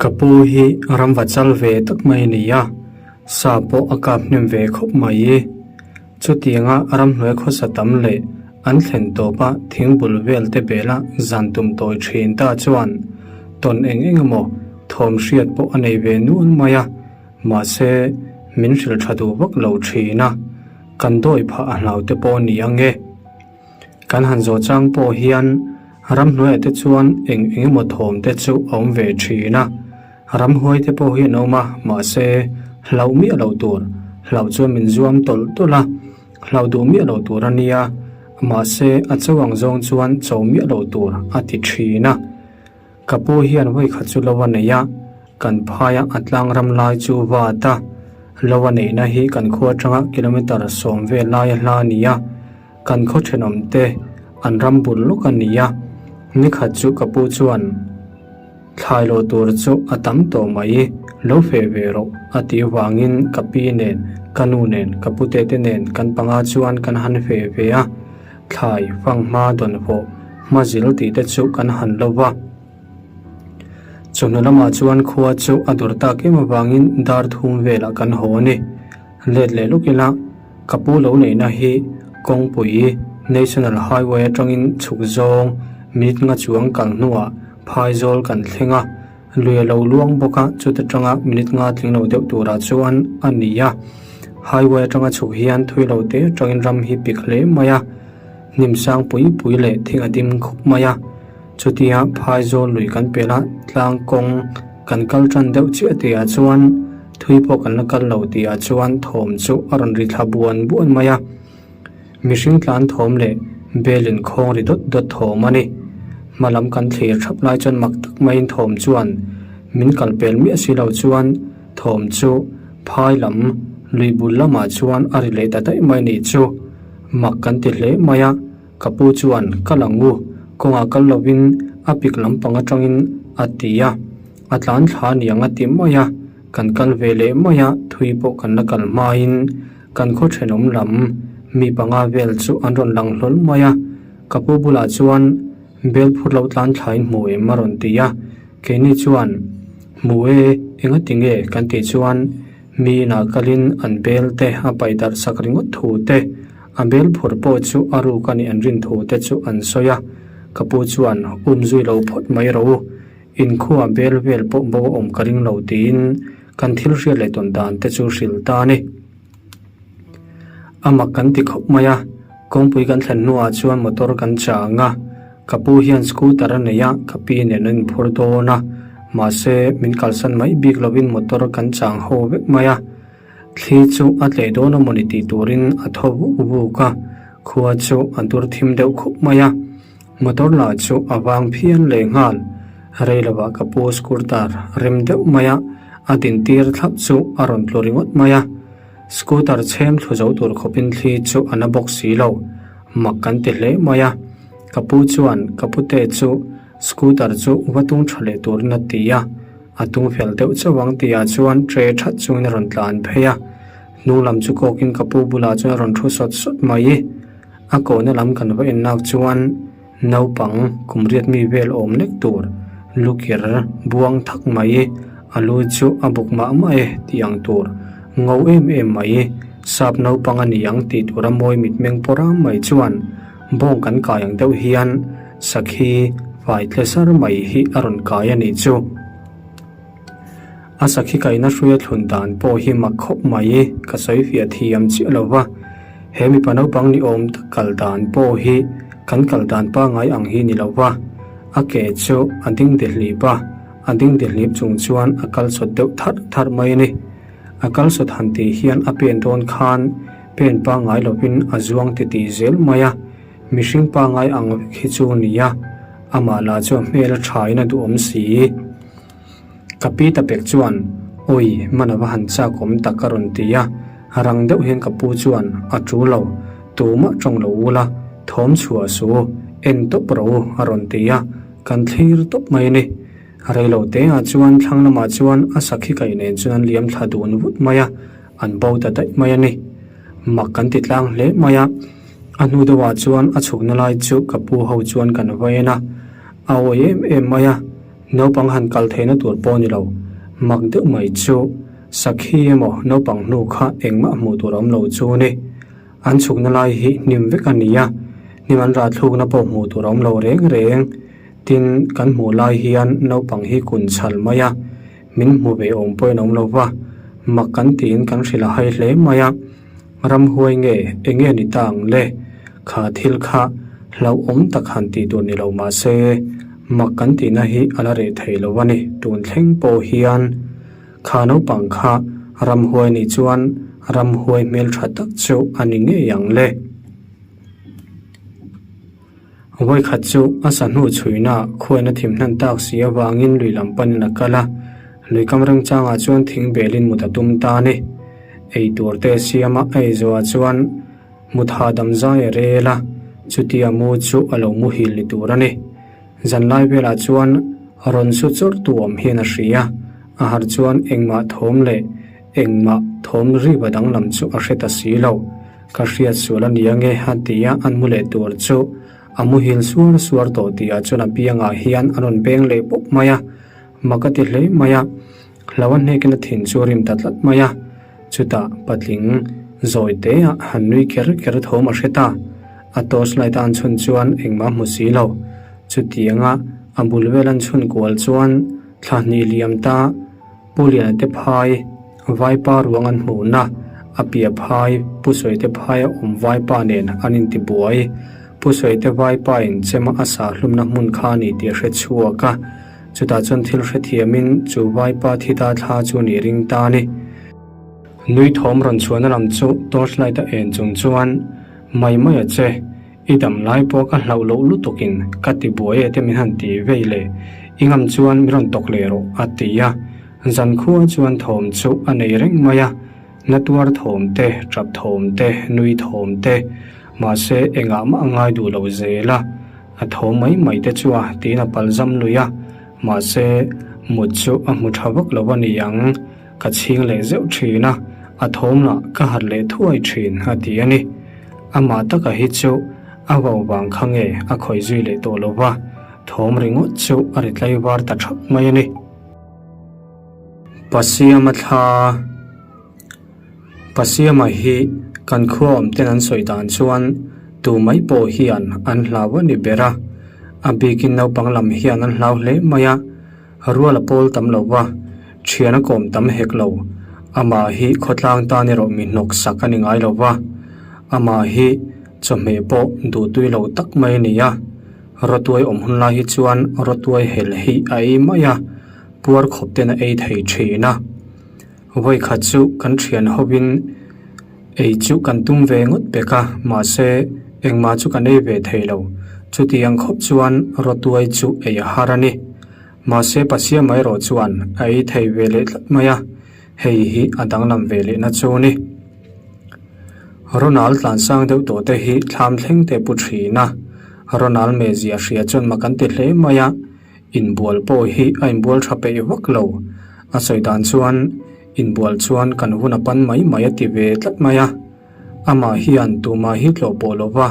Ka pu hi ramva chal ve tak mai a ni a, sa pawh a kap hnem ve khawp mai. Chutianga ramhnuai khawsa tam leh an thlen tawpa thingbul vel te bela zan tum tawi thin ta chuan tawn eng eng emaw thawm hriat pawh a nei ve nual mai a, mahse min hrilh tha duh vak lo thin a, kan dawi phah a hlau te pawh a ni ang e. Kan han zawh chang pawh hian ramhnuaiah te chuan eng eng emaw thawm te chu a awm ve thin a, ramhuai te pawh hi an awm a, mahse hlauh miah loh tur, hlauh chuan min zuam tawlh tawlh a, hlauh duh miah loh tur a nia, mahse a cho ang zawng chuan cho miah loh tur a ti thin a. Ka pu hian vawi khat chu lo a nei a, kan phaia a tlang ram lai chu vat a, lo a neihna hi kan khua atanga kilometre sawm vel lai a hla a ni a, kan khaw thenawm te an ram bul lawk a ni a, ni khat chu ka pu chuan thlai loh tur chu a tam tawh mai, lo feh ve rawh a tih vangin ka pi nen, ka nu nen, ka pute te nen kan panga chuan kan han feh ve a. Thlai, fanghma, dawnfawh, hmazil tih te chu kan han lo va. Chawhnu lamah chuan khua chu a dur tak em avangin dar thum velah kan haw a ni. Let leh lawk ila, ka pu lo neihna hi kawngpui National Highway atangin chhuk zawng minute nga chuang kal hnuah phaizawl kan thleng a, Lui a lo luang bawk a, chuta tanga minute nga tling lo deuh turah chuan a ni a. Highway atanga chhuk hian thui lo te atangin ram hi pik hle mai a, hnim sang pui pui leh thing a dim khup mai a. Chutia phaizawl lui kan pel a, tlang kawng kan kal tan deuh chiah tihah chuan thui pawh kan la kal lo tihah chuan thawm chu a rawn ri thla buan buan mai a. Mihring tlan thawm leh bel in khawng ri dawt dawt thawm a ni. Hma lam kan thlir thap lai chuan mak tak maiin thawm chuan min kal pel miah si lo chuan thawm chu phai lam lui bul lamah chuan a ri leh ta daih mai nih chu mak kan ti hle mai a, ka pu chuan ka lang u kawngah kal lovin a pik lampang atangin a ti a, a tlan thla niang a ti mai a, kan kal ve leh mai a, thui pawh kan la kal hmain. Kan khaw thenawm lam mi panga vel chu an rawn lang hlawl mai a, ka pu bulah chuan bel phur lo tlan thlain hmu em a rawn ti a, keini chuan hmu e enga ti nge kan tih chuan mi inah kalin an bel te a paih darh sak ringawt thu te, a bel phur pawh chu a ruk a nih an rin thu te chu an sawi a, ka pu chuan um zui lo phawt mai rawh u, inkhua bel vel pawh bo a awm ka ring lo tiin Kan thil hriat leh tawn dan te chu hrilh ta a ni. A mak kan ti khawp mai a, kawngpui kan thlen hnuah chuan motor kan chang a, ka pu hian scooter a nei a, ka pi nen an inphur dawn a, mahse min kalsan mai bik lovin motor kan chang ho vek mai a, thli chu a tleh dawn a mawni tih turin a thaw vuk vuk a, khua chu a dur thim deuh khup mai a. Motor lah chu a vang phian leh nghal. Rei lovah ka pu scooter rem deuh mai a, a din tir thlap chu a rawn tlu ringawt mai a. Scooter chhem thlu zo tur khawpin thli chu a na bawk si lo. Mak kan ti hle mai a. Ka pu chuan ka pute chu scooter chu va tung tha leh turin a ti a. A tung fel deuh chauh ang tihah chuan tray that chungin a rawn tlan phei a. Hnung lam chu kawkin ka pu bulah chuan a rawn thu sawt sawt mai. A kohna lam kan va en nak chuan naupang kum riat mi vel awm lek tur lukir buang thak mai a lu chu a buk mah mah e tih ang tur ngo em em mai sap naupang a ni ang tih tura mawi mitmeng pawh ram mai chuan bawng kan kai ang deuh hian sakhi fai tle sar mai hi a rawn kai a nih chu. A sakhi kaina hruia thlun dan pawh hi mak khawp mai, ka sawi fiah thiam chiah lo va. He mipa naupang ni awm tak kal dan pawh hi kan kal dan pangngai ang hi ni lo va, a ke chu a ding de hlip a, a ding de hlip chung chuan a kal sawt deuh tharh tharh mai a ni. A kal sawt han tih hian a pen dawn khan pen pangngai lovin a zuang titih zel mai a, mihring pangngai ang vek hi chu ni a, amah lah chu a hmel a thain a duhawm si. Ka pi ta pek chuan, Awi, man a va han chak awm tak a rawn ti a, rang deuh hian ka pu chuan, A tu lo, tumah tawng lo ul a, thawm chhuah su, en tawp rawh u a rawn ti a, kan thlir tawp mai a ni. Reilo te ah chuan thlang lamah chuan a sakhi kaih nen chuan an liam thla dun vut mai a, an bo ta daih mai a ni. Mak kan ti tlang hle mai a, a hnu deuhah chuan a chhukna lai chu ka pu ho chuan kan va en a, a awi em em mai a. Naupang han kal theihna tur pawh ni lo, mak deuh mai chu sakhi emaw naupang hnu kha engmah hmuh tur a awm lo chu ni. An chhukna lai hi hnim vek a ni a, hnim an rah thlukna pawh hmuh tur a awm lo reng reng. Tin, kan hmuh lai hian naupang hi kun chhal mai a, min hmu ve awm pawhin a awm lo va, mak kan tiin kan hrilh a hai hle mai a. Ramhuai nge eng nge ni ta ang le? Kha thil kha hlauhawm tak han tih tur ni lo mah se, mak kan tihna hi a la reh thei lo a ni. Tun thleng pawh hian kha naupang kha ramhuai nih chuan ramhuai hmeltha tak chu a ni ngei ang le. Vawikhat chu a sahnu chhuina khuaina thim hnan tak si avangin lui lam panin a kal a, lui kam remchangah chuan thing belin mut a tum ta a ni. Ei tur te siama a ei zawhah chuan mut hahdam zai a rel a, chutia mu chu a lo muhil ni tur a ni. Zanlai velah chuan rawn su chawrh tu awm hian a hria, a harh chuan engmah thawm leh engmah thawm riva danglam chu a hre ta si lo. Ka hriat sual a nia nge a ti a, an mu leh tur chu a muhil suar suar tawh tihah chuan a biangah hian a rawn beng leh pawp mai a, mak a ti hle mai a, hlo a hnekin a thin chu a rim ta tlat mai a, chutah patling zawi te ah han nui ker ker thawm a hre ta, a torch light a an chhun chuan engmah a hmu si lo, chutianga a bul vel an chhun kual chuan thla hnih liam ta. Pu Liana te phai Vaipa ruang an hmuhna, a pia phai Pu Sawite phaia awm Vaipa nen an inti buai. Pu Sawite Vaipa in chema a sah hlumna hmun kha a ni tih a hre chhuak a, chutah chuan thil hrethiamin chu Vaipa thi ta thla chu ni ring ta a ni. Nui thawm rawn chhuahna lam chu torchlight a en chung chuan mai mai a che. I dam lai pawh ka hlauh loh lutukin ka ti buai e te min han ti vei le, i ngam chuan min rawn tawk leh rawh a ti a. Zankhua chuan thawm chu a nei reng mai a, na tuar thawm te, tap thawm te, nui thawm te, mahse engah mah a ngai duh lo zel a, a tho mai mai te chu a tiin a pal zam lui a, mahse mut chu a hmu tha vak lo a ni ang, ka chhing leh zeuh thin a, a thawm lah ka harh leh thuai thin a ti a ni. Amah taka hi chu a vau vang kha nge a khawih zui leh tawh lo va, thawm ringawt chu a ri tlai var ta thap mai a ni. Pasiama thla Pasiama hi kan khua awm ten an sawi dan chuan tu mai pawh hian an hlau a ni ber a, a bikin naupang lam hian an hlau hle mai a. Rual a pawl tam lo va, thian a kawm tam hek lo. Amah hi khawtlang tan erawh mi hnawk sak a ni ngai lo va, amah hi chawhmeh pawh duhtui lo tak mai a ni a. Rawtuai awm hun lai hi chuan rawtuai hel hi a ei mai a, puar khawp ten a ei thei thin a. Vawikhat chu kan thian hovin ei chu kan tum ve ngawt pek a, mahse engmah chu kan ei ve thei lo. Chutiang khawp chuan rawtuai chu ei a har a ni. Mahse Pasiama erawh chuan a ei thei ve leh tlat mai a, hei hi a danglam ve lehna chu a ni. Ronald tlansang deuh tawh te hi thlam thleng te pu thin a, Ronald mezia hria chuan mak an ti hle mai a, Inbual pawh hi a inbual tha peih vak lo. A sawi dan chuan inbual chuan kan hun a pan mai mai a ti ve tlat mai a. Amah hian tumah hi tlawh pawh lo va,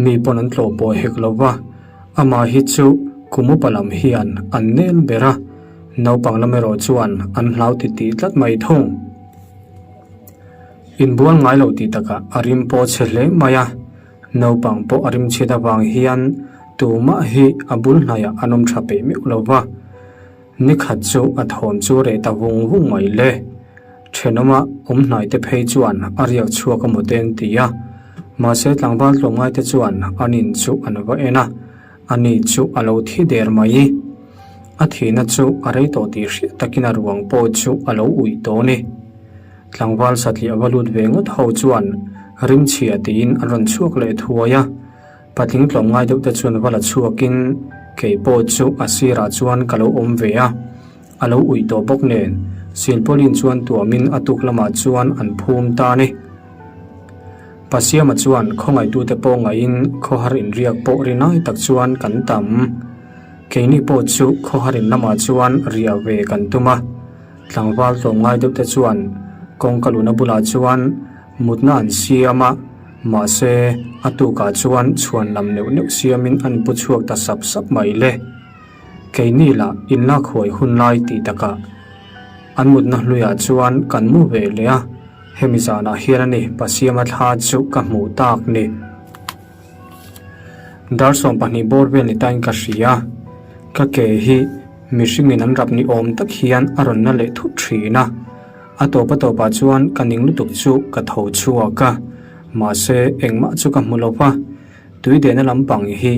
mi pawn an tlawh pawh hek lo va. Amah hi chu kum upa lam hian an nel ber a, naupang lam erawh chuan an hlau ti tih tlat mai thung. Inbual ngai lo tih takah a rim pawh chhe hle mai a. Naupang pawh a rimchhiat avang hian tumah hi a bul hnaiah an awm tha peih meuh lo va. Nikhat chu a thawm chu reh ta vung vung mai le. Thenawma awm hnaite phei chuan a riak chhuak a maw te an ti a. Mahse tlangval tlawmngaite chuan an in chu an va en a, ani chu a lo thi der mai. A thihna chu a rei tawh tih hriat takin a ruang pawh chu a lo uih tawh a ni. Tlangval satliah va lut ve ngawt ho chuan rimchhia tiin an rawn chhuak leh thuai a, patling tlawmngai deuh te chuan va la chhuakin kei pawh chu a sirah chuan ka lo awm ve a, a lo uih tawh bawk nen silpauline chuan tuamin a tuk lamah chuan an phum ta a ni. Pasiama chuan khawngaihtute pawh ngaihin khawhar inriak pawh rinai tak chuan kan tam. Keini pawh chu khawhar in lamah chuan riah ve kan tum a. Tlangval tlawmngai deuh te chuan kawngka luna bulah chuan mutna an siam a, mahse a tukah chuan chhuan lam neuh neuh siamin an pu chhuak ta sap sap mai le. Keini lah inlak huai hun lai tih takah an mutna hluiah chuan kan mu ve leh a, hemi zanah hian a ni Pasiama thla chu ka hmuh tak ni. Dar 12 bawr vel ni tain ka hria, ka ke hi mihringin an rap ni awm tak hian a rawn na leh thut thin a, a tawp a tawpah chuan ka ning lutuk chu ka tho chhuak a, mahse engmah chu ka hmu lo va. Tui dehna lampang hi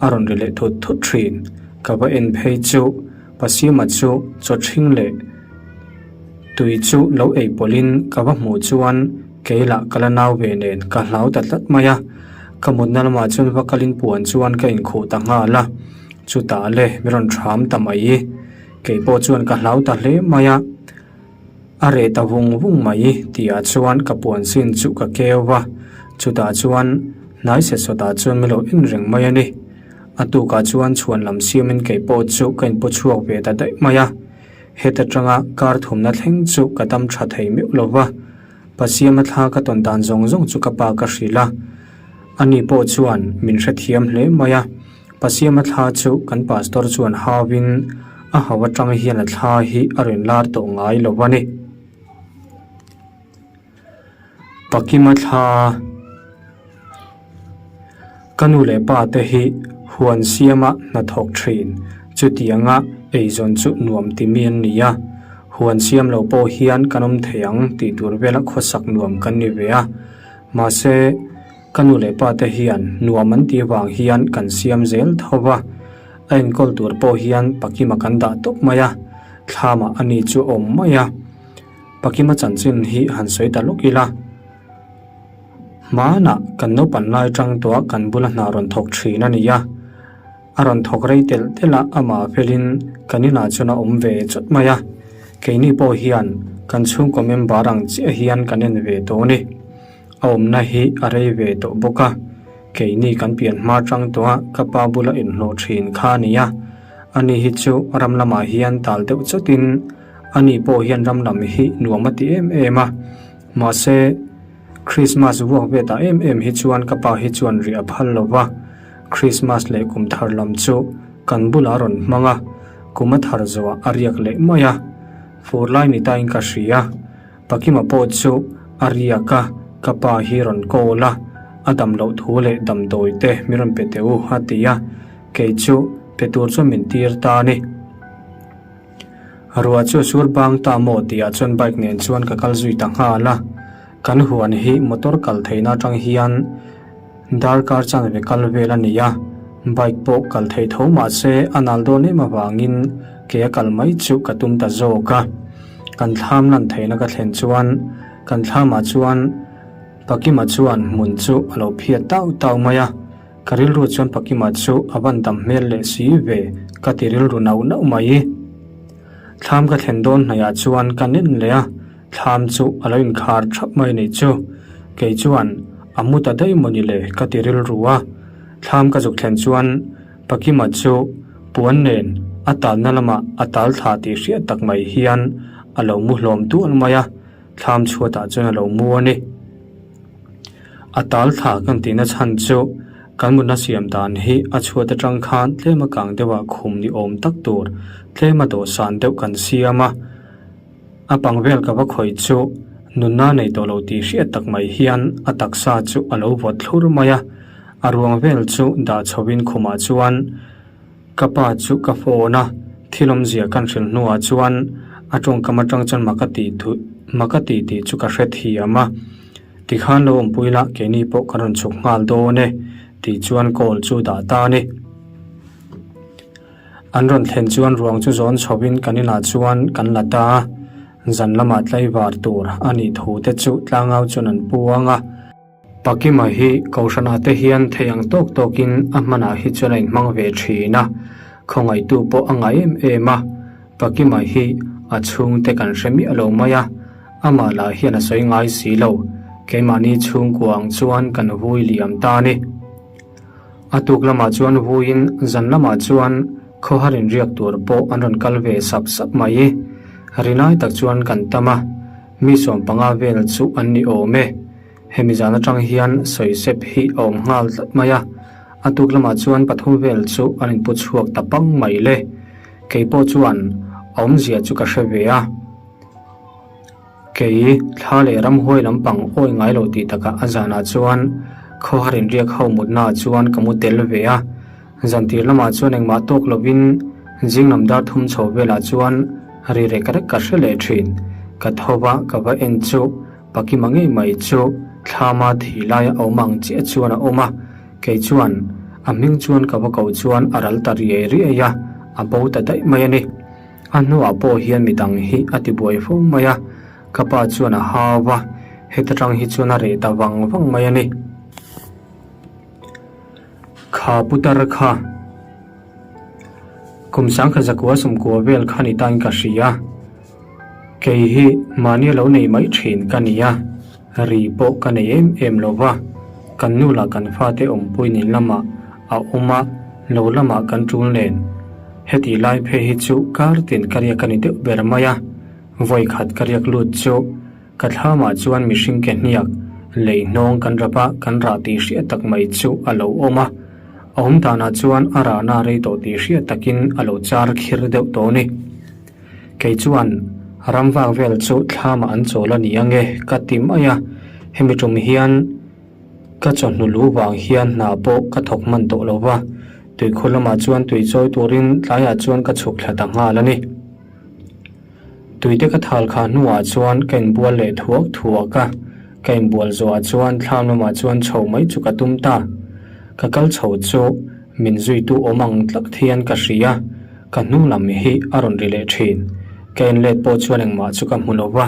a rawn ri leh thut thut thin. Ka va en phei chu Pasima chu chaw ṭhing leh tui chu lo ei pawlhin ka va hmuh chuan kei lah ka la nau ve nen ka hlau ta tlat mai a. Ka mutna lamah chuan va kalin puan chuan ka inkhuh ta nghal a, chutah le mi rawn ṭham ta mai. Kei pawh chuan ka hlau ta hle mai a. A reh ta vung vung mai tihah chuan ka puan sin chu ka keu va, chutah chuan hnai set sawtah chuan min lo en reng mai a ni. A tukah chuan chhuan lam siamin kei pawh chu ka inpu chhuak ve ta daih mai a, heta tanga kar thumna thleng chu ka dam tha thei meuh lo va, Pasiama thla ka tawn dan zawng zawng chu ka pa ka hrilh a, ani pawh chuan min hrethiam hle mai a. Pasiama thla chu kan pastor chuan hauin a hau atang hian a thla hi a rawn lar tawh ngai lo a ni. Pakima thla Ka nu leh pa te hi huan siama hnathawk thin chutianga eizawn chu nuam ti mi an ni a, huan siam lo pawh hian kan awm thei ang tih tur vela khawsak nuam kan ni ve a, mahse, Ka nu leh pa te hian nuam an tih vang hian kan siam zel tho va, a enkawl tur pawh hian Pakima kan dah tawp mai a, thlamah a ni chu a awm mai a. Pakima chanchin hi han sawi ta lawk ila, hmanah kan naupan lai tang tawha kan bula hna rawn thawk thin a ni a, a rawn thawk rei telh telh a, amah felin kan inah chuan a awm ve chawt mai a, keini pawh hian kan chhungkaw member ang chiah hian kan en ve tawh a ni. A awmna hi a rei ve tawh bawk a, keini kan pian hma tang tawh a ka pa bula inhlawh thin kha a ni a, ani hi chu ram lamah hian tal deuh chawtin ani pawh hian ram lam hi nuam a ti em em a, mahse Christmas vuak ve ta em em hi chuan ka pa hi chuan rih a phal lo va, Christmas leh kum thar lam chu kan bulah a rawn hmang a, kum a thar zawhah a riak leh mai a, fur lai ni tain ka hria. Pakima pawh chu a riak a, ka pa hi rawn call a, a dam loh thu leh damdawi te min rawn pe teh u a ti a, kei chu pe tur chuan min tir ta a ni. Ruah chu a sur bang ta maw tihah chuan bike nen chuan ka kal zui ta nghal a, kan huan hi motor kal theihna atang hian Darkar chanve kal vel a ni a, bike pawh kal thei tho mah se a nal dawn em avangin ke a kal mai chu ka tum ta zawk a. Kan thlam lan theihna ka thlen chuan kan thlamah chuan Pakima chuan hmun chu a lo phiat tau tau mai a, ka rilru chuan Pakima chu a van dam hmel leh si ve ka ti rilru nauh nauh mai. Thlam ka thlen dawn hnaihah chuan ka nen leh a. Thlam chu a lo inkhar thap mai nei chu. Kei chuan a mu ta daih maw ni le ka ti rilru a. Thlam ka zuk thlen chuan Pakima chu puan nen a talna lamah a tal thla tih hriat tak mai hian a lo mu hlawm tual mai a, thlam chhuatah chuan a lo mu a ni. A tal thla kan tihna chhan chu kan mutna siam dan hi a chhuat atang khan tlema kang deuhah khum ni awm tak tur tlema dawhsan deuh kan siam a. A pang vel ka va khawih chu nunna nei tawh lo tih hriat tak mai hian a taksa chu a lo vawt thlur mai a, a ruang vel chu dah chhoin khumah chuan ka pa chu ka phone a, thil awmzia kan hrilh hnuah chuan a tawngkam atang chuan mak a tih thu mak a tih tih chu ka hre thiam a, tikhan lo awmpui la keini pawh kan rawn chhuk nghal dawn e tih chuan call chu dah ta a ni. An rawn thlen chuan ruang chu zawn chhovin kan inah chuan kan la ta a, zan lamah tlaivar tur a nih thu te chu tlangau chuan an puang a. Pakima hi Kohhranah te hian thei ang tawk tawkin a hmanah hi chuan a inhmang ve thin a, khawngaihtu pawh a ngah em em a. Pakima hi a chhungte kan hre miah lo mai a, amah lah hian a sawi ngai si lo, keimahni chhungkua ang chuan kan vui liam ta a ni. A tuk lamah chuan vuiin zan lamah chuan khawhar inriak tur pawh an rawn kal ve sap sap mai. Rinai tak chuan kan tam a, mi 15 vel chu an ni awm e. Hemi zan atang hian sawisep hi a awm nghal tlat mai a, a tuk lamah chuan pathum vel chu an inpu chhuak ta pang mai le. Kei pawh chuan a awmzia chu ka hre ve a. Kei thla leh ramhuai lampang awi ngai lo tih takah a zanah chuan khawhar inriak ho mutnaah chuan ka mu tel ve a. Zantir lamah chuan engmah tawk lovin zing lam dar thum chho velah chuan ri rek rek ka hre leh thin. Ka tho va ka va en chu Pakima ngei mai chu thlama thi laia a awm ang chiah chuan a awm a. Kei chuan a hming chuan ka va koh chuan a ral ta riai riai a, a bo ta daih mai a ni. A hnuah pawh hian midang hi a ti buai fo mai a, ka pa chuan a hau a, heta tang hi chuan a reh ta vang vang mai a ni. Kha putar kha kum sangkhat zakua sawmkua vel kha ni tain ka hria. Kei hi mahni lo nei mai thin ka ni a, ri pawh ka nei em em lo va, kan nu lah kan fate awmpui nin lamah a awm a, lo lamah kan tul nen. Heti lai phei hi chu kar tin ka riak a ni deuh ber mai a, vawi khat ka riak lut chu ka thlamah chuan mihring ke hniak lei hnawng kan rap a, kan rah tih hriat tak mai chu a lo awm a, a awm danah chuan a rahna rei tawh tih hriat takin a lo char khir deuh tawh a ni. Kei chuan ram vak vel chu thlamah an chawl a ni ange ka ti mai a, hemi tum hian ka chawhnu lu vang hian hna pawh ka thawk hman tawh lo va, tuikhur lamah chuan tui chawi turin tlaiah chuan ka chhuk thla ta nghal a ni. Tuite ka thal khah hnuah chuan ka inbual leh thuak thuak a, ka inbual zawhah chuan thlam lamah chuan chho mai chu ka tum ta. Ka kal chho chu min zuitu awm ang tlak hian ka hria. Ka hnung lam hi a rawn ri leh thin. Ka en let pawh chuan engmah chu ka hmu lo va,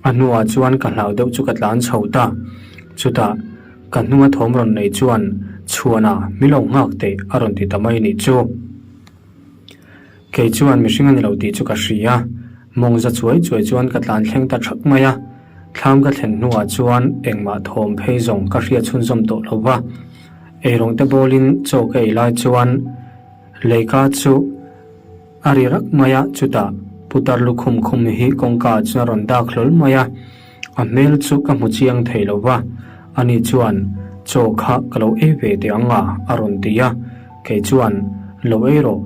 a hnuah chuan ka hlau deuh chu ka tlan chho ta. Chutah, ka hnunga thawm rawn nei chuan Chhuana mi lo nghak teh a rawn ti ta mai nih chu. Kei chuan mihring a ni lo tih chu ka hria. Mawng za chuai chuai chuan ka tlan thleng ta thak mai a. Thlam ka thlen hnuah chuan engmah thawm phei zawng ka hria chhunzawm tawh lo va. Eirawng te bawlin chaw ka ei lai chuan Leika chu a ri rak mai a, chutah putar lukhum khum hi kawngka ah chuan a rawn dak hlawl mai a, a hmel chu ka hmu chiang thei lo va, ani chuan chaw kha ka lo ei ve teh ang a a rawn ti a, kei chuan lo ei rawh,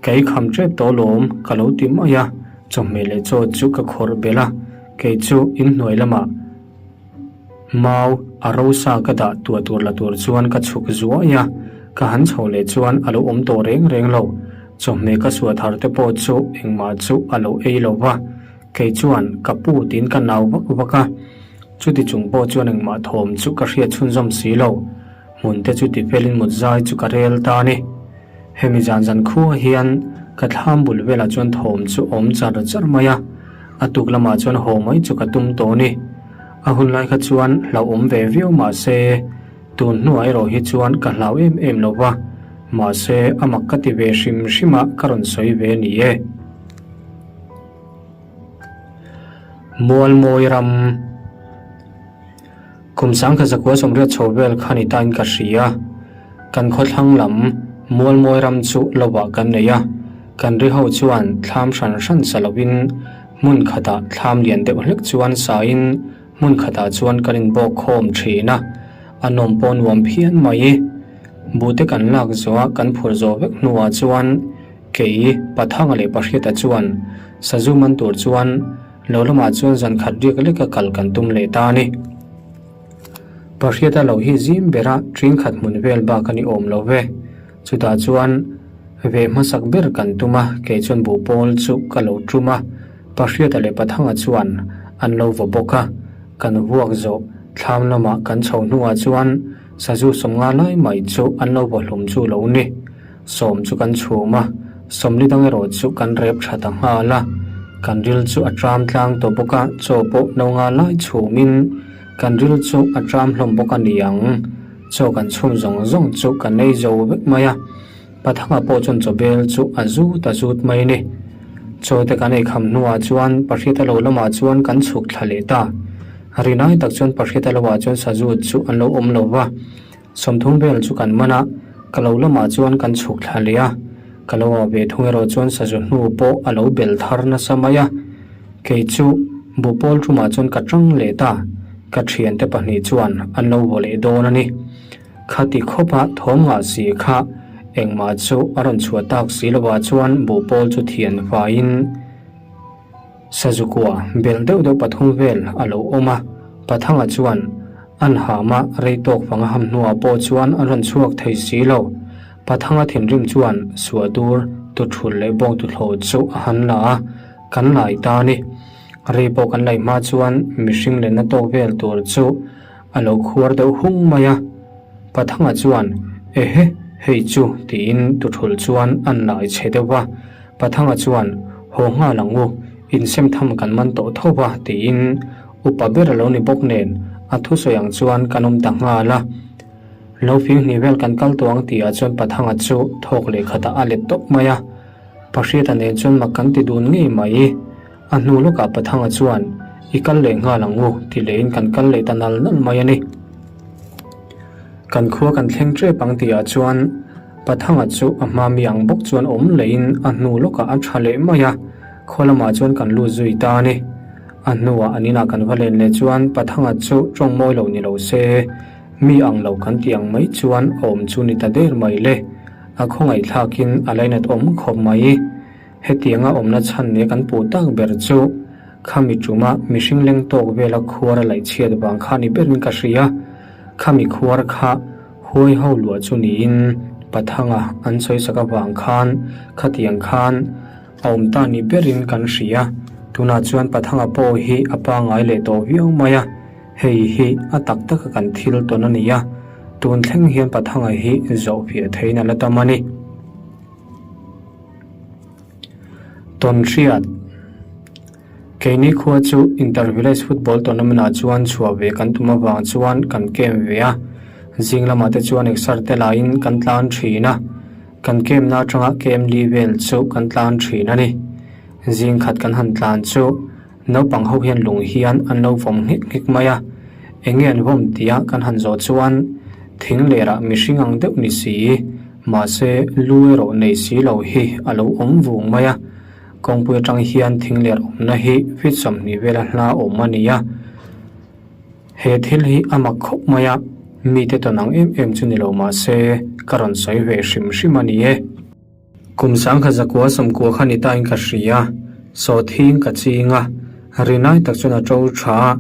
ka ei kham tep tawh lawm ka lo ti mai a, chawhmeh leh chaw chu ka khawrh belh a, kei chu inhnuai lamah. Mau a rosa ka dah tuah tur la tur chuan ka chhuk zuai a, ka han chho leh chuan a lo awm tawh reng reng lo. Chawhmeh ka suah thar te pawh chu engmah chu a lo ei lo va, kei chuan ka pu tiin ka nau vak vak a. Chuti chung pawh chuan engmah thawm chu ka hriat chhunzawm si lo. Hmun te chu tifelin mut zai chu ka rel ta a ni. Hemi zan zan khuah hian ka thlam bul velah chuan thawm chu awm char char mai a, a tuk lamah chuan haw mai chu ka tum tawh a ni. A hun lai kha chuan hlauhawm ve viau mah se, tun hnuah erawh hi chuan ka hlau em em lo va, mahse a mak ka ti ve hrim hrim a ka rawn sawi ve ni e. Mualmawi ram. Kum sangkhat zakua sawmriat chho vel kha ni tain ka hria. Kan khawthlang lam Mualmawi ram chu lovah kan nei a, kan ri ho chuan thlam hran hran sa lovin hmun khatah thlam lian deuh hlek chuan sain hmun khatah chuan kan inbawk khawm thin a, a nawm pawh nuam phian mai. Buhte kan lak zawh a kan phur zawh vek hnuah chuan kei Pathanga leh Pahriata chuan sazu man tur chuan Lo lamah chuan zan khat riak leka kal kan tum leh ta a ni. Pahriata lo hi zim bera ṭing khat hmun vel bak a ni awm lo ve. Chutah chuan ve hmasak ber kan tum a, kei chuan buhpawl chu ka lo tum a, Pahriata leh Pathanga chuan an lo vaw bawk a. Kan vuak zawh thlam lamah kan chho hnuah chuan sazu sawmnga lai mai chu an lo vaw hlum chu lo ni. Sawm chu kan chhum a, sawmli dang erawh chu kan rep tha ta nghal a. Kan ril chu a tram tlang tawh bawk a, chaw pawh no nga lai chhumin kan ril chu a tram hlawm bawk a ni ang. Chaw kan chhum zawng zawng chu kan ei zo vek mai a, Pathanga pawh chuan chaw bel chu a zut a zut mai a ni. Chaw te kan ei kham hnuah chuan Pahriata lo lamah chuan kan chhuk thla leh ta. Rinai tak chuan Pahriata lohah chuan sazu chu an lo awm lo va. Sawmthum vel chu kan man a, ka lo lamah chuan kan chhuk thla leh a, ka lo ah ve thung erawh chuan sazu hnu pawh a lo bel thar nasa mai a, kei chu buhpawl tumah chuan ka tang leh ta, ka thiante pahnih chuan an lo vaw leh dawn a ni. Khati khawpa thawm ngah si kha Engmah chu a rawn chhuah tak si lovah chuan buhpawl chu thian faiin Sazukua bel deuh deuh pathum vel a lo awm a. Pathanga chuan an hama rei tawk fang a ham hnuah pawh chuan an rawn chhuak thei si lo. Pathanga thinrim chuan suahdur tuthul leh bawngtuthlawh chu a han la a, kan lai ta a ni. Rei pawh kan laih hma chuan mihring lenna tawk vel tur chu a lo khuar deuh hung mai a. Pathanga chuan, Ehe, hei chu, tiin tuthul chuan an lai chhe deuh va. Pathanga chuan, Haw nghal ang u, insem tham kan man tawh tho va, tiin upa ber a lo ni bawk nen a thusawi ang chuan kan awm ta nghal a. Lo fing hnih vel kan kal tawh ang tihah chuan Pathanga chu thawk leh khatah a let tawp mai a. Pahriata nen chuan mak kan ti dun ngei mai. A hnu lawkah Pathanga chuan, I kal leh nghal ang u, ti lehin kan kal leh ta nal nal mai a ni. Kan khua kan thleng tep ang tihah chuan Pathanga chu a hma mi ang bawk chuan awm lehin a hnu lawkah a tha leh mai a, khua lamah chuan kan lut zui ta a ni. A hnuah an inah kan va len leh chuan Pathanga chu tawng mawi lo ni lo se, mi ang lo kan tih ang mai chuan a awm chu ni ta der mai le. A khawngaihthlakin a lainat awm khawp mai. Hetianga awmna chhan nia kan puh tak ber chu khami tuma mihring leng tawk vela khuar a laih chhiat vang kha ni berin ka hria. Khami khuar kha huai ho luah chu niin Pathanga an sawi sak avang khan khatiang khan a awm ta ni berin kan hria. Tunah chuan Pathanga pawh hi a pangai leh tawh viau mai a, hei hi a tak taka kan thil tawn a ni a, tun thleng hian Pathanga hi zawhfiah theiin a la tam a ni. Tawnhriat, Keini khua chu Inter Village Football Tournament ah chuan chhuah ve kan tum avang chuan kan camp ve a, zing lamah te chuan exer te laiin kan tlan thin a, kan camp na atanga camp li vel chu kan tlan thin a ni. Zing khat kan han tlan chu naupang ho hian lung hian an lo vawm nghek nghek mai a, enge an vawm tia kan han zawh chuan thing lerah mihring ang deuh ni si. Mahse, lu erawh nei si lo hi a lo awm vung mai a, kawngpui atang hian thingler awmna hi feet 20 vela hla awm a ni a. He thil hi a mak khawp mai a, mite tawn ang em em chu ni lo mahse, ka rawn sawi ve hrim hrim a ni e. Kum sangkhat zakua sawmkua kha ni tain ka hria, sawhthing ka ching a, rinai tak chuan a to tha a,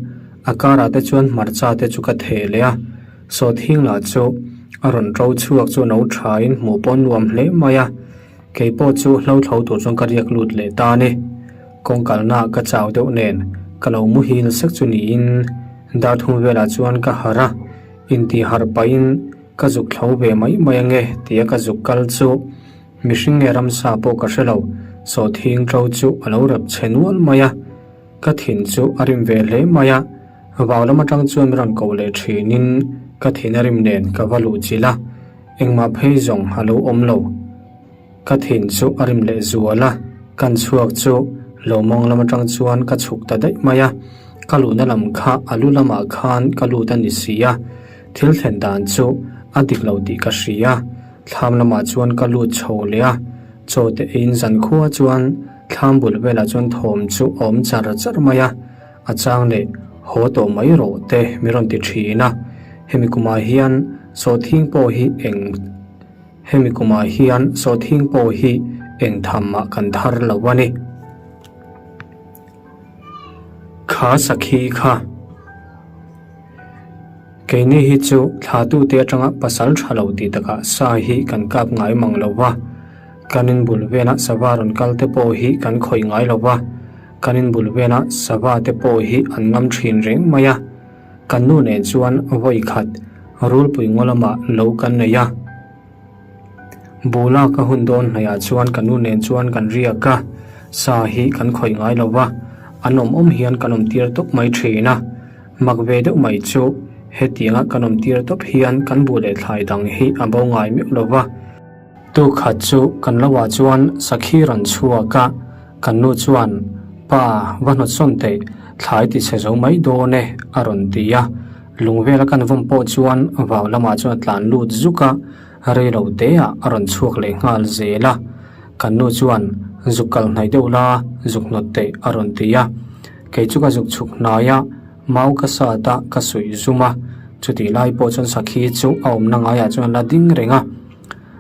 a karah te chuan hmarcha te chu ka theh leh a. Sawhthing lah chu a rawn ṭo chhuak chu no ṭhain hmuh pawh nuam hle mai a, kei pawh chu hlo thlo tur chuan ka riak lut leh ta a ni. Kawng kalnaah ka chau deuh nen ka lo muhil sek chu niin dar thum velah chuan ka harh a, intih harh pahin ka zuk thlo ve mai mai ange tia ka zuk kal chu mihring nge ramsa pawh ka hre lo, sawhthing ṭo chu a lo rep chhe nual mai a. Ka thin chu a rim ve hle mai a, vau lam atang chuan min rawn koh leh thinin ka thin a rim nen ka va luh chilh a, engmah phei zawng a lo awm lo. Ka thin chu a rim leh zual a, kan chhuak chu lawmawng lam atang chuan ka chhuk ta daih mai a, ka luhna lam kha a lu lamah khan ka lut a ni si a, thil thlen dan chu a dik lo tih ka hria, thlam lamah chuan ka lut chho leh a, chaw te eiin zankhua chuan Thlam bul velah chuan thawm chu a awm char char mai a, a chang leh haw tawh mai rawh te min rawn ti thin a. Hemi kumah hian sawhthing pawh hi eng Hemi kumah hian sawhthing pawh hi eng tham mah kan thar lo a ni. Kha sakhi kha. Keini hi chu thlatute atanga pasal tha lo tih takah sa hi kan kap ngai mang lo va. Kan inbul vela sava rawn kal te pawh hi kan khawih ngai lo va, kan inbul vela sava te pawh hi an ngam thin reng mai a. Kan nu nen chuan vawi khat rulpui ngaw lamah lo kan nei a. Bula ka hun dawn hnaihah chuan ka nu nen chuan kan riak a, sa hi kan khawih ngai lo va, an awm awm hian kan awm tir tawp mai thin a. Mak ve deuh mai chu hetianga kan awm tir tawp hian kan bu leh thlai dang hi a bo ngai meuh lo va. Tukhat chu kan lo ah chuan sakhi rawn chhuak a, kan nu chuan, Pa, va hnawt sawn teh, thlai ti chhe zo mai dawn e, a rawn ti a. Lung vela kan vawm pawh chuan vau lamah chuan a tlan lut zuk a, rei lo te ah a rawn chhuak leh nghal zel a. Kan nu chuan, Zuk kal hnaih deuh la, zuk hnawt teh, a rawn ti a. Kei chu ka zuk chhuk hnai a, mau ka sat a, ka suih zum a. Chutih lai pawh chuan sakhi chu a awmna ngaiah chuan a la ding reng a.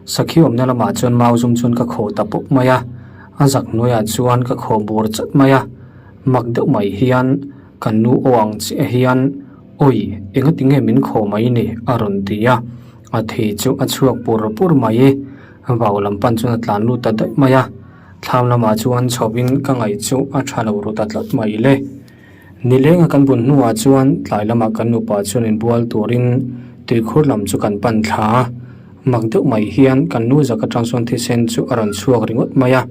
Sakhi awmna lamah chuan mau zum chuan ka khawh ta pawp mai a, a zak hnuaiah chuan ka khawh bur chat mai a. Mak deuh mai hian kan nu aw ang chiah hian, Awi, engati nge min khawh mai ni? a rawn ti a. A thi chu a chhuak pur pur mai. Vau lam pan chuan a tlan lut ta daih mai a. Thlam lamah chuan chhovin ka ngaih chu a tha lo ru ta tlat mai le. Nilenga kan bun hnuah chuan tlai lamah kan nupa chuan inbual turin tuikhur lam chu kan pan thla a. Mak deuh mai hian kan nu zak atang chuan thisen chu a rawn chhuak ringawt mai a.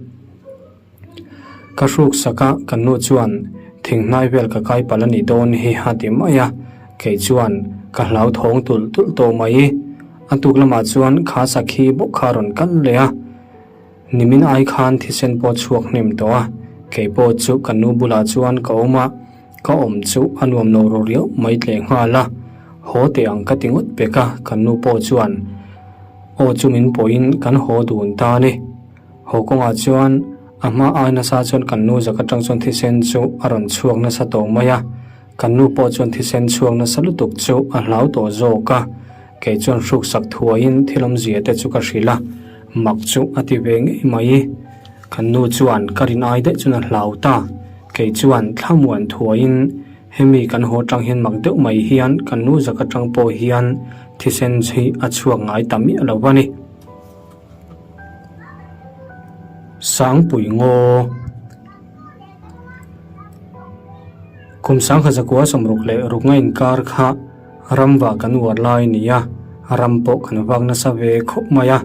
Ka hruk sak a, kan nu chuan thing hnai vel ka kai palh a nih dawn hi a ti mai a, kei chuan ka hlauthawng tulh tulh tawh mai. A tuk lamah chuan kha sakhi bawk kha a rawn kal leh a. Nimin ai khan thisen pawh chhuak hnem tawh a, kei pawh chu ka nu bulah chuan ka awm a, ka awm chu a nuam lo ru riau mai tleh nghal a, haw teh ang ka ti ngawt pek a, kan nu pawh chuan aw chu min pawhin kan haw dun ta a ni. Haw kawngah chuan a hma ai nasa chuan kan nu zak atang chuan thisen chu a rawn chhuak nasa tawh mai a, kan nu pawh chuan thisen chhuak nasa lutuk chu a hlau tawh zawk a. Kei chuan hruksak thuaiin thil awmzia te chu ka hrilh a, mak chu a ti ve ngei mai. Kan nu chuan ka rin ai daih chuan a hlau ta. Kei chuan thlamuan thuaiin hemi kan haw atang hian mak deuh mai hian kan nu zak atang pawh hian thisen hi a chhuak ngai ta miah lo a ni. Sangpui ngaw. Kum sangha zakua sawmruk leh ruknga inkar kha ram vah kan uar lai a ni a, ram pawh kan vak nasa ve khawp mai a.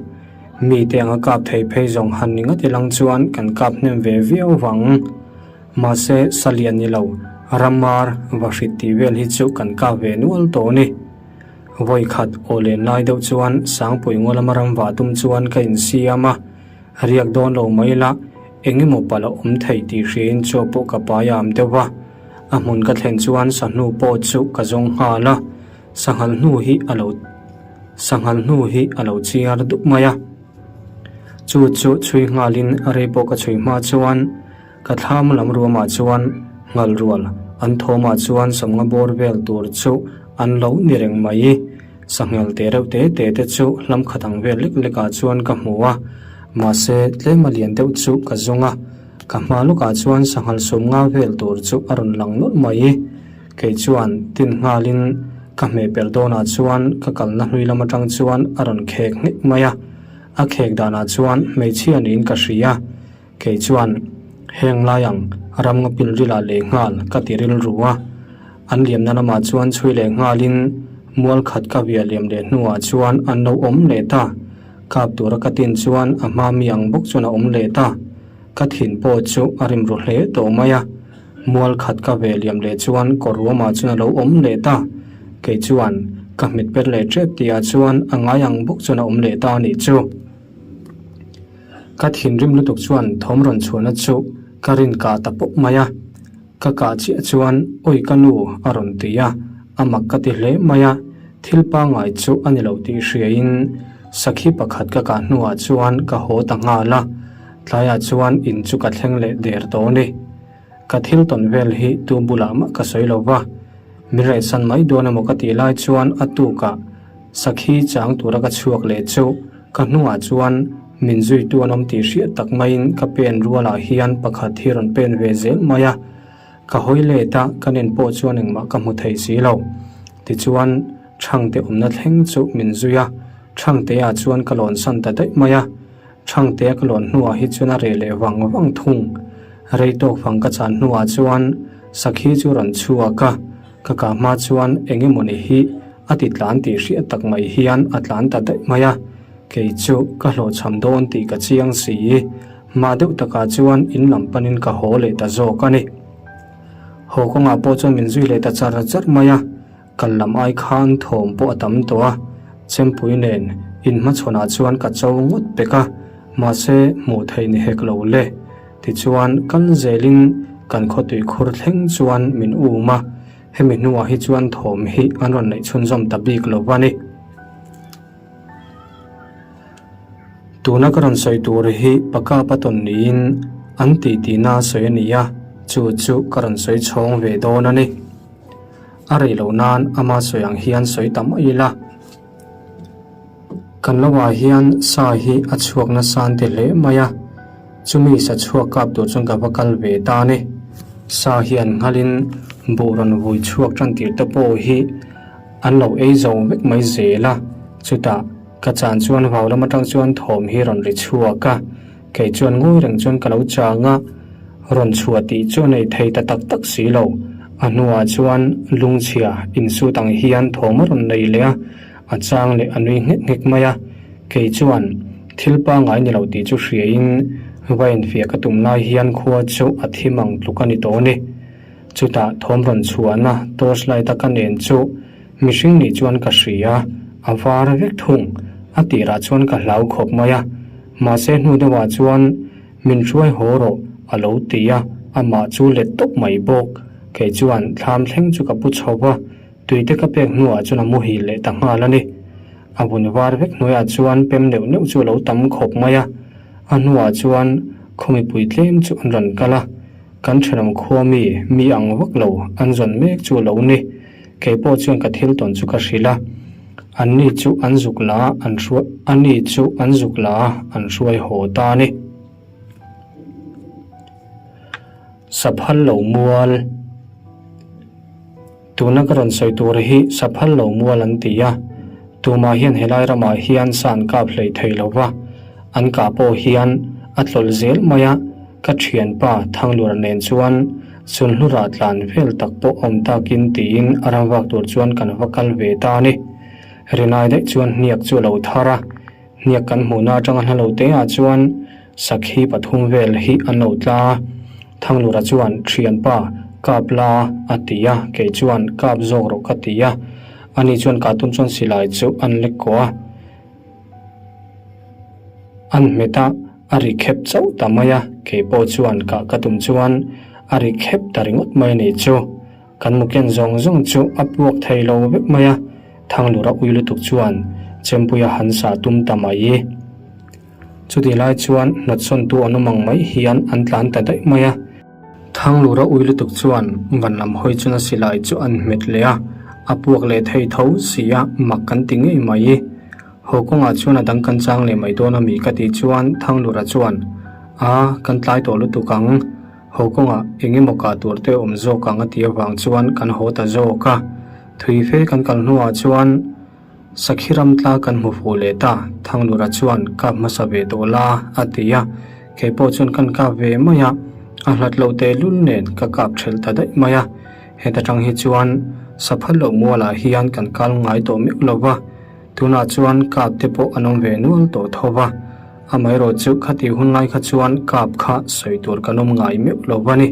Mite anga kap thei phei zawng han ni ngawt ilang chuan kan kap hnem ve viau vang. Mahse, salian ni lo, ramar, vahrit tih vel hi chu kan kap ve nual tawh a ni. Vawi khat aw len lai deuh chuan Sangpui ngaw lama ram vah tum chuan ka insiam a. Riak dawn lo mai la, eng emaw palh a awm thei tih hriain chaw pawh ka pai am deuh va. A hmun ka thlen chuan sahnu pawh chu ka zawng nghal a, sanghal hnu hi a lo sanghal hnu hi a lo chiar dup mai a. Chu chu chhui nghalin rei pawh ka chhui hma chuan ka thlam lam ruamah chuan nghal rual an thawmah chuan sawmnga bawr vel tur chu an lo ni reng mai. Sanghel te reuh te te te chu hlam khat ang vel lek lek ah chuan ka hmu a, mahse tlem a lian deuh chu ka zawng a, ka hma lawkah chuan sanghal sawm nga vel tur chu a rawn lang nawlh mai. Kei chuan tin nghalin ka hmeh per dawnah chuan ka kalna hlui lam atang chuan a rawn khek nghek mai a, a khek danah chuan hmeichhia niin ka hria. Kei chuan, Heng lai ang, ram nga pil rilah leh nghal ka ti rilru a. An liamna lamah chuan chhui leh nghalin mual khat ka via liam leh hnuah chuan an lo awm leh ta. Kap tura ka tin chuan a hma mi ang bawk chuan a awm leh ta. Ka thin pawh chu a rim ru hle tawh mai a. Mual khat ka ve liam leh chuan kawr ruamah chuan a lo awm leh ta. Kei chuan, ka hmet per leh tep tihah chuan a ngai ang bawk chuan a awm leh ta a nih chu. Ka thinrim lutuk chuan thawm rawn chhuahna chu ka rin kah ta pawp mai a, ka kah chiah chuan awi ka nu a rawn ti a, a mak ka ti hle mai a, thil pangngai chu a ni lo tih hriain sakhi pakhat ka kah hnuah chuan ka haw ta nghal a, tlaiah chuan in chu ka thleng leh der tawh a ni. Ka thil tawn vel hi tu bulah mah ka sawi lo va, min rehsan mai dawn emaw ka tih lai chuan a tukah sakhi chang tura ka chhuak leh chu Ka hnungah chuan min zuitu an awm tih hriat tak maiin ka pen rualah hian pakhat hi rawn pen ve zel mai a. Ka hawi let a, ka nen pawh chuan engmah ka hmu thei si lo. Tichuan, Thangte awmna thleng chu min zui a, Thangtea chuan ka lawn san ta daih mai a. Thangtea ka lawn hnuah hi chuan a reh leh vang vang thung. Rei tawk fang ka chan hnuah chuan sakhi chu rawn chhuak a, ka kah hma chuan eng emawni hi A ti tlan tih hriat tak mai hian a tlan ta daih mai a, kei chu ka hlawhchham dawn tih ka chiang si. Mah deuh takah chuan in lam panin ka haw leh ta zawk a ni. Haw kawngah pawh chuan min zui leh ta char char mai a, kal lam ai khan thawm pawh a tam tawh a, chempui nen inhmachhawnah chuan ka cho ngawt pek a, mahse hmuh theih ni hek lo le. Tichuan kal zelin kan khawtui khur thleng chuan min um a. Hemi hnuah hi chuan thawm hi an rawn neih chhunzawm ta bik lo va ni. Tuna ka rawn sawi tur hi Paka Paton niin an tihtina sawi a ni a, chu chu ka rawn sawi chhawng ve dawn a ni. A rei loh nan ama sawi ang hian sawi ta mai ila. Kan lovah hian sa hi a chhuak nasa an ti hle mai a, chumi sa chhuak kap tur chuan ka va kal ve ta a ni. Sa hian nghalin buh rawn vui chhuak tan tir te pawh hi an lo ei zo vek mai zel a, chutah ka chan chuan vau lam atang chuan thawm hi rawn ri chhuak a, kei chuan ngawi reng chuan ka lo chang a, rawn chhuah tih chu a nei thei ta tak tak si lo. A hnuah chuan lungchhia insut ang hian thawm a rawn nei leh a, A chang leh a nui nghek nghek mai a, kei chuan thil pangngai ni lo tih chu hriain va infiah ka tum lai hian khua chu a thim ang tluk a ni tawh a ni. Chutah thawm rawn chhuahna torch light a ka nen chu mihring nih chuan ka hria, a var vek thung. A tirah chuan ka hlau khawp mai a, mahse hnu deuhah chuan min hruai haw rawh a lo ti a, amah chu let tawp mai bawk. Kei chuan thlam thleng chu ka pu chho va. Tuite ka pek hnuah chuan a muhil leh ta nghal a ni. A vun var vek hnuaiah chuan pem neuh neuh chu a lo tam khawp mai a. A hnuah chuan khaw mipui tlem chu an rawn kal a. Kan thenawm khua mi, mi ang vak lo an zawn mek chu a lo ni. Kei pawh chuan ka thil tawn chu ka hrilh a. An ni chu an zuk la a, an hruai, a ni chu an zuk la a, an hruai haw ta a ni. Saphal lo mual. Tuna ka rawn sawi tur hi Saphal lo mual an ti a, tumah hian helai ramah hian sa an kap hlei thei lo va, an kah pawh hian a tlawlh zel mai a, ka thianpa Thanglura nen chuan Sunhlura tlan vel tak pawh awm takin tiin a ram vak tur chuan kan va kal ve ta a ni. Rinai daih chuan hniak chu a lo thar a, hniak kan hmuhna atanga hla lo te ah chuan Sakhi pathum vel hi an lo tla a, Thanglura chuan Thianpa, kap la a ti a, kei chuan kap zawk rawh ka ti a. Ani chuan kah tum chuan silai chu an lek kawh a, an hmet a, a ri khep chauh ta mai a, kei pawh chuan kah ka tum chuan a ri khep ta ringawt mai a nih chu. Kan muken zawng zawng chu a puak thei lo vek mai a, Thanglura ui lutuk chuan Chempuia han sah tum ta mai. Chutih lai chuan hnawtsawntu an awm ang mai hian an tlan ta daih mai a. Thanglura ui lutuk chuan van lam hawi chuna silai chu an hmet leh a, a puak leh thei tho si a, mak kan ti ngei mai. Haw kawngah chuan a dang kan chang leh mai dawn a mi ka tih chuan Thanglura chuan, A, kan tlai tawh lutuk ang. Haw kawngah eng emaw kah tur te awm zawk ang a tih avang chuan kan haw ta zawk a. Thui fe kan kal hnuah chuan Sakhi ram tla kan hmu fuh leh ta, Thanglura chuan kap hmasa ve tawh la a ti a, kei pawh chuan kan kap ve mai a, a hlat loh tehlul nen ka kap thelh ta daih mai a, heta tang hi chuan Saphal loh mualah hian kan kal ngai tawh meuh lo va, tunah chuan kap te pawh an awm ve nual tawh tho va, amaherawhchu khatih hun lai kha chuan kap kha sawi tur kan awm ngai meuh lo va ni.